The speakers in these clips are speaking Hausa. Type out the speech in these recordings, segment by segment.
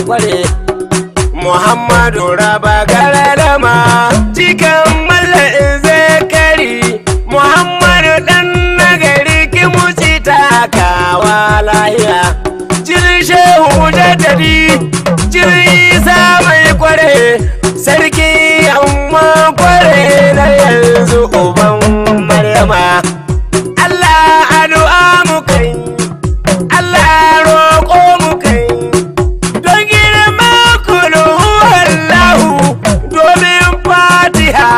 kware. Muhammadu raba garadama cikin malla'in zakari. Muhammadu dan nagari kimuci takawa lahiya. Jirin shehu jaddadi jirin isa mai kware. Sarki amma kware na yanzu uban Maryama. Allah addu'a mu kai, Allah roƙo mu kai, don girma kulu Allahu, domin Fatiha,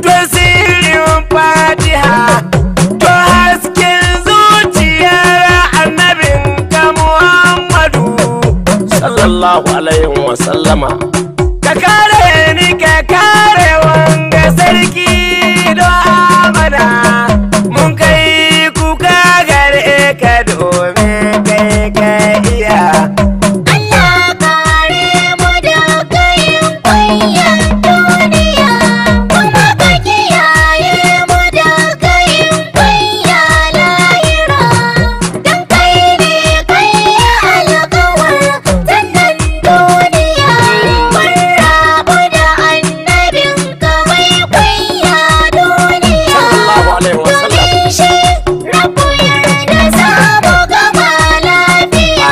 don sirrin Fatiha, don hasken zuciyar annabin ka Muhammadu sallallahu alaihi wa sallama. Ka kare ni ka kare wanga sarki don amana. Mun kai kuka gare ka domin kai ka iya. Allah kare mu daga yin kunyan duniya, kuma ka kiyaye mu daga yin kunya lahira. Dan kai ne kai alkawar sannan duniya, mun rabu da annabin ka mai kunya duniya. Sallallahu alaihi wa sallam. Domin shi rabu yarda za mu gama lafiya,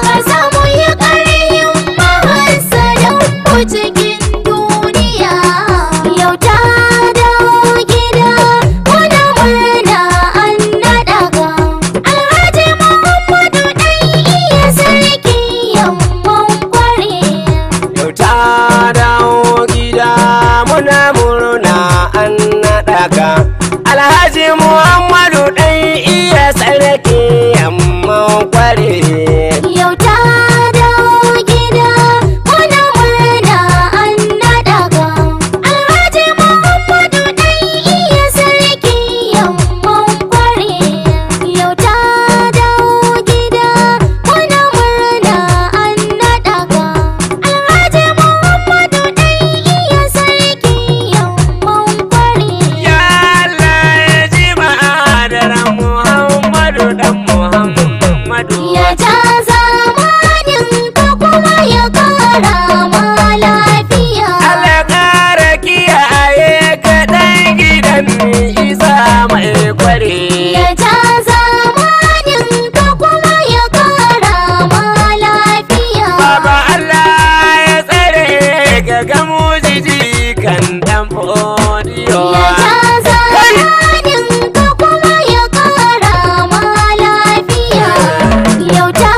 ka samu yi ƙarhin mahassadan mu cikin duniya. Yau ta dawo gida, muna murna an naɗa ka. Alhaji Muhammadu ɗan iya sarki yamman kware. Yau ta dawo gida muna murna an naɗa ka. Alhaji Muhammadu ɗan iya sarki amma kware. Yau ta dawo gida, muna murna an naɗa ka. Alhaji Muhammadu ɗan iya sarki yamman kware. Yau ta dawo gida, muna murna an naɗa ka. Alhaji Muhammadu ɗan iya sarki yamman kware. Ya Allah ya ji ma'adaran Muhammadu ɗan Muhammadu. Ya ja zamanin ka kuma ya kara ma lafiya. Allah ƙara kiyaye ka ɗan gidan Isa mai kware. Ya ja zamanin ka kuma ya kara ma lafiya. Baba Allah ya tsare ka ga mujiji kan dan fodiyo. Ya ja zamanin ka kuma ya kara ma lafiya. Yau ta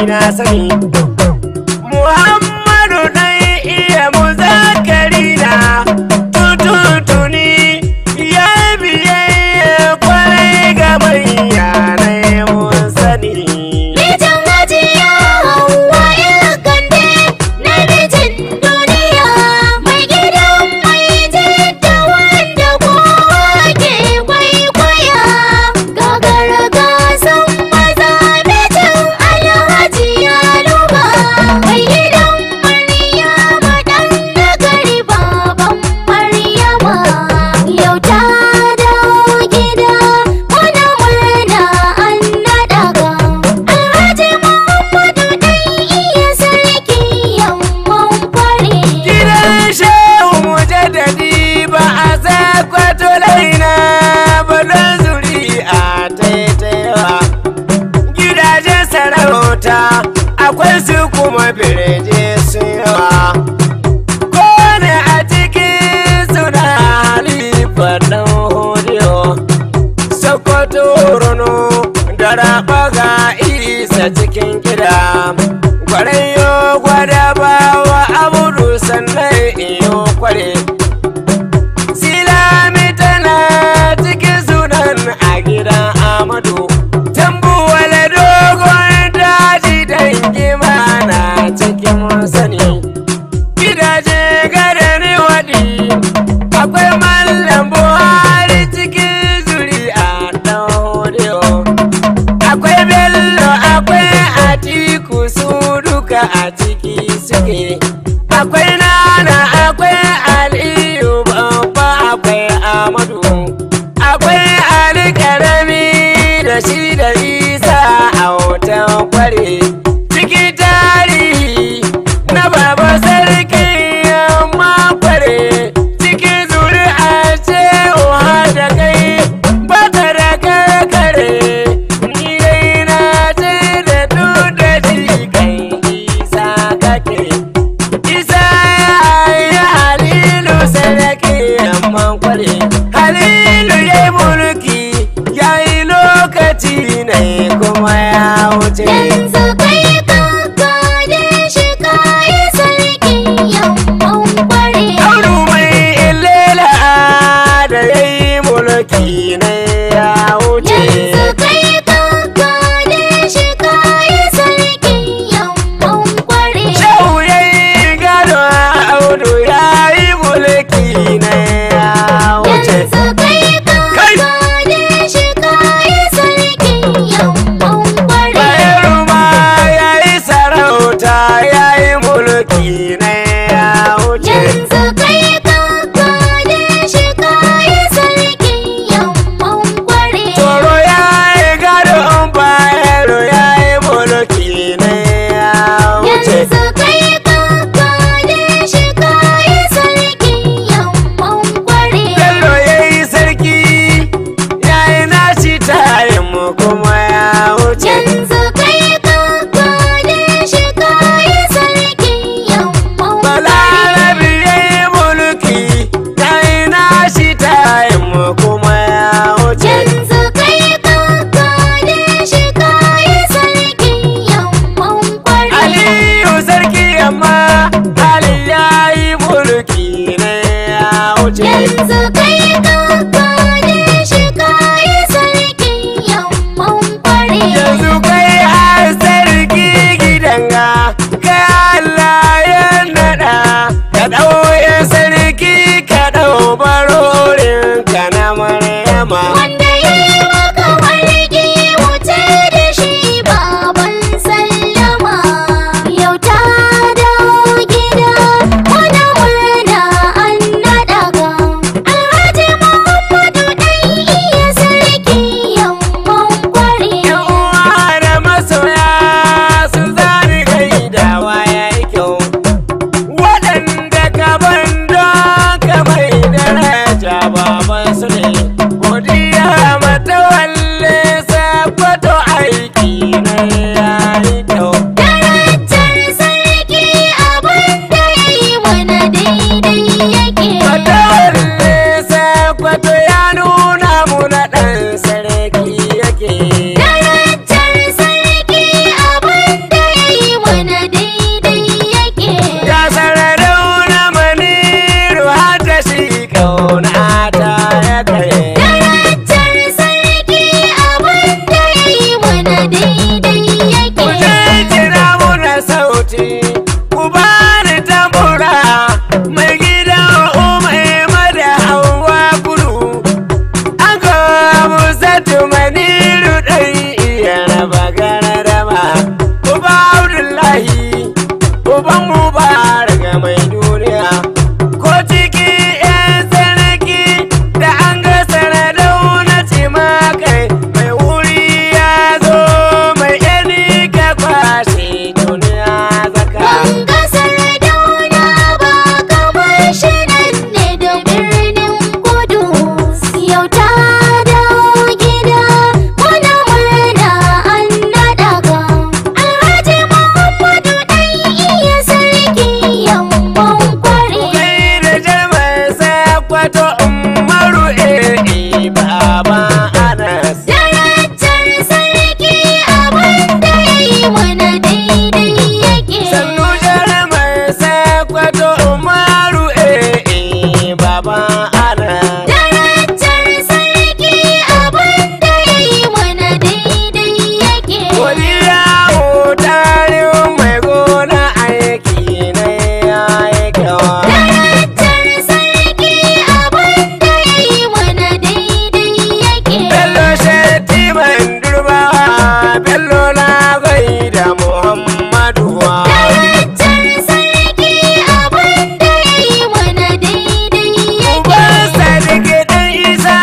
na sani. Muhammadu ɗan iya muzakari na tututuni ya biyayya kwarai ga manya na mun sani. Mijin Hajiya Hauwa Kande, namijin duniya, mai gidan mai jidda wanda kowa ke kwaikwaya. Gagara gasan maza, mijin Alhaji Yaluba, mai gidan Maryama ɗan nagari baban Maryama. Yau ta dawo gida, muna murna an naɗa ka. Alhaji Muhammadu ɗan iya sarki yamman kware. Gidan Shehu Mujaddadi ba a sakwato laina ba don zuri'a taitayawa. Gidajen sarauta akwai su kuma birje sun yawa. Kowane a cikin suna halifa ɗan hodiyo. Sokoto Rono da raɓa ga isa cikin gida. Gwarayyo gwadabawa abudu sannan iyo kware. Silami tana cikin sunan a gidan Amadu. Tambuwale dogon daji dangi mana cikin sani. Gidaje gada ni waɗi, akwai Mallam Buhari cikin zuri'a ɗan hodiyo. Akwai Bello, akwai Atiku su duka a ciki suke. Akwai Nana, akwai Aliyu babba, akwai Amadu. Akwai Ali Karami da shi da Isa a hoton kware. Ciki tarihi na baba sarki yamma kware. Ciki zuri'a cewa da kai baka da karkare. Ni dai na ce da duk da jikan Isa kare. Godiya mutarin mai gona aiki ne ya yi kyawa. Darajar sarki abin da ya yi mana daidai yake. Bello Shettiman Durbawa, Bello na gaida Muhammaduwa. Darajar sarki abin da ya yi mana daidai yake. Uban Sadiq ɗan Isa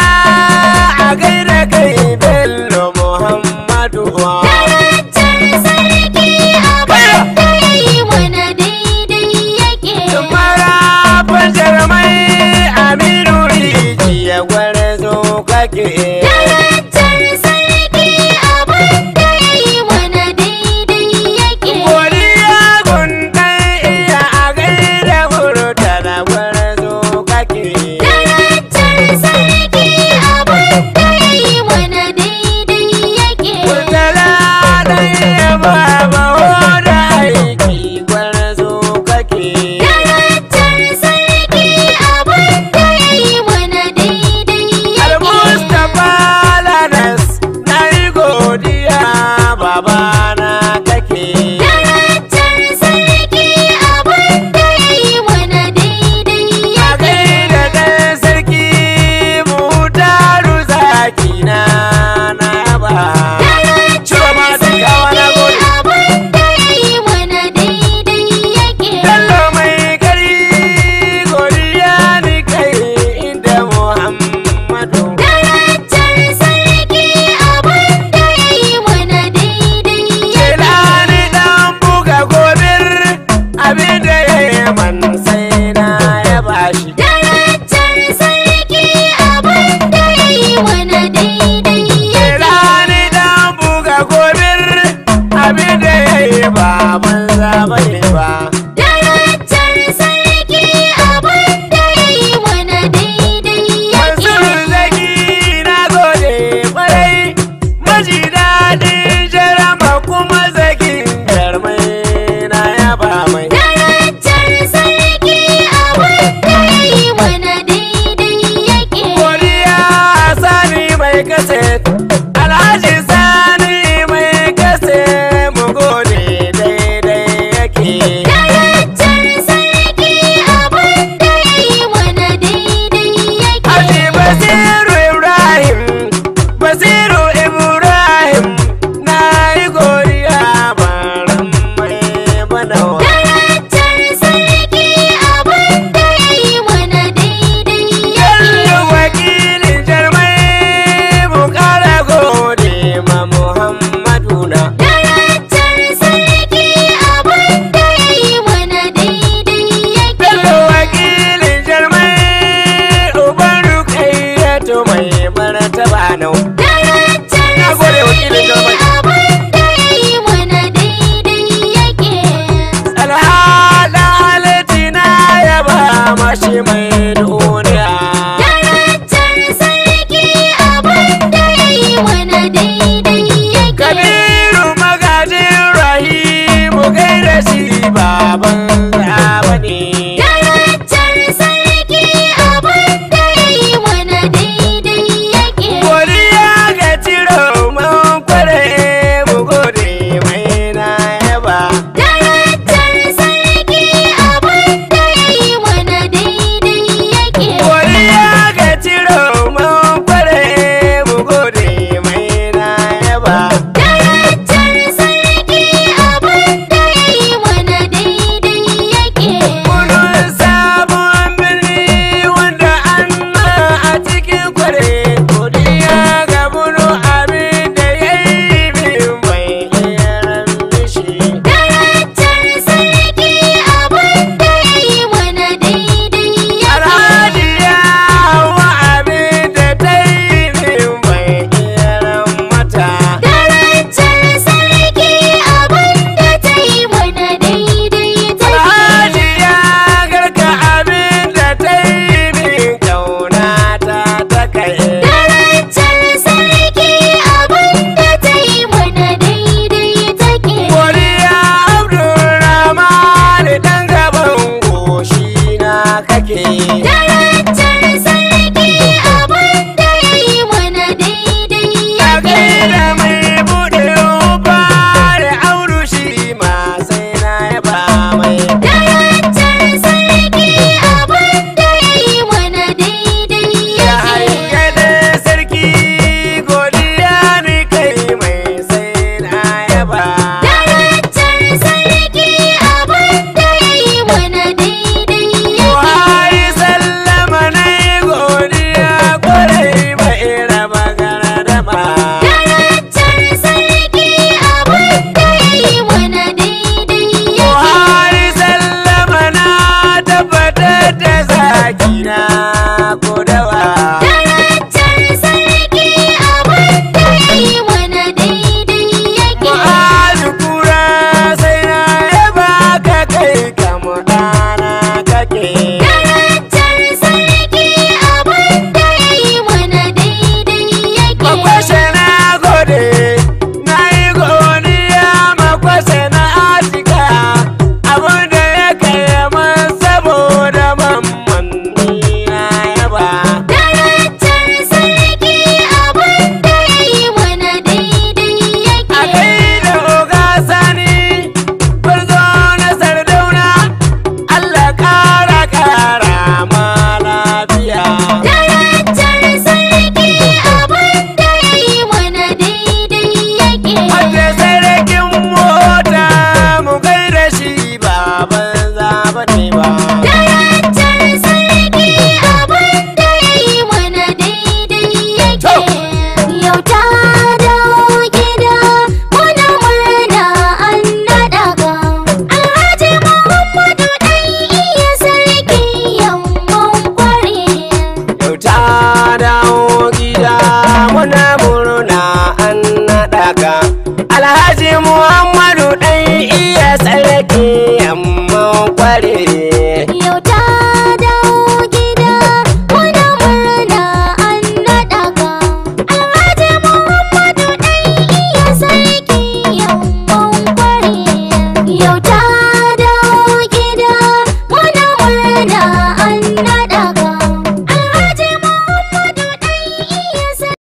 a gaida kai Bello Muhammaduwa. Darajar sarki abin da ya yi mana daidai yake. Marafin jarmai Aminu Rijiya gwarzo kake. Darajar sarki abin da ya yi mana daidai yake. Godiya gundan iya a gaida murtala gwarzo kake. Darajar sarki abin da ya yi mana daidai yake. Murtala ɗan iya baba da aiki gwarzo kake. Darajar sarki abin da ya yi mana daidai yake. Al-Mustapha Lanas na yi godiya babana kake. Darajar sarki abin da ya yi mana daidai A yake. gaida ɗan sarki Mutaru zaki na na yaba. Ciro ma dukawa na gode. Abin da ya yi mana daidai yake. Bello mai gari godiya ni kai inda Muhammadu. Darajar sarki abin da ya yi mana daidai yake. Jelani dan buga gobir abin da ya yi man sai na yaba shi. Darajar sarki abin da ya yi mana daidai yake. Jelani dan buga gobir abin da ya yi ba banza bane ba. Darajar sarki abin da ya yi mana daidai yake. Mansur zaki na gode kwarai maji daɗin jarama kuma zakin jarmai na yaba mai. Darajar sarki abin da ya yi mana daidai yake. Godiya Sani mai kase, Alhaji Sani mai kase mu gode daidai yake. Darajar sarki abin da ya yi mana daidai yake. Haji Basiru Ibrahim, Basiru Ibrahim na yi godiya baran mai banawa. Darajar sarki abin da ya yi mana daidai yake. Bello wakilin jarmai mu kara gode ma Muhammadu na. Darajar sarki abin da ya yi mana daidai yake. Bello wakilin jarmai uban rukayyatu mai martaba nau. Darajar Na gode wakilin sarki jarmai. abin da ya yi mana daidai yake. Alhala na yaba mashi mai duniya. Darajar sarki abin da ya yi mana daidai yake. Kabiru magajin Rahimu gaida shi baban zaba ne. Darajar sarki abin da ya yi mana daidai yake. Godiya ga ciro man kware mu gode mai na yaba. Darajar sarki abin da ya yi mana daidai yake. Godiya ga ciro man kware mu gode mai na yaba. Darajar sarki abin da ya yi mana daidai yake. Kunun sabon birni wanda an a cikin kware. Godiya ga bunu abin da ya yi min mai iran mishi. Darajar sarki abin da ya yi mana daidai yake. Alhaji ya hawa abin da ta yi min mai iran mata. Darajar sarki abin da ta yi mana daidai take. Alhaji ya garka abin da ta yi min kauna ta ta kai. Darajar sarki abin da ta yi mana daidai take. Godiya Abdulrahman dan gaban goshi na kake.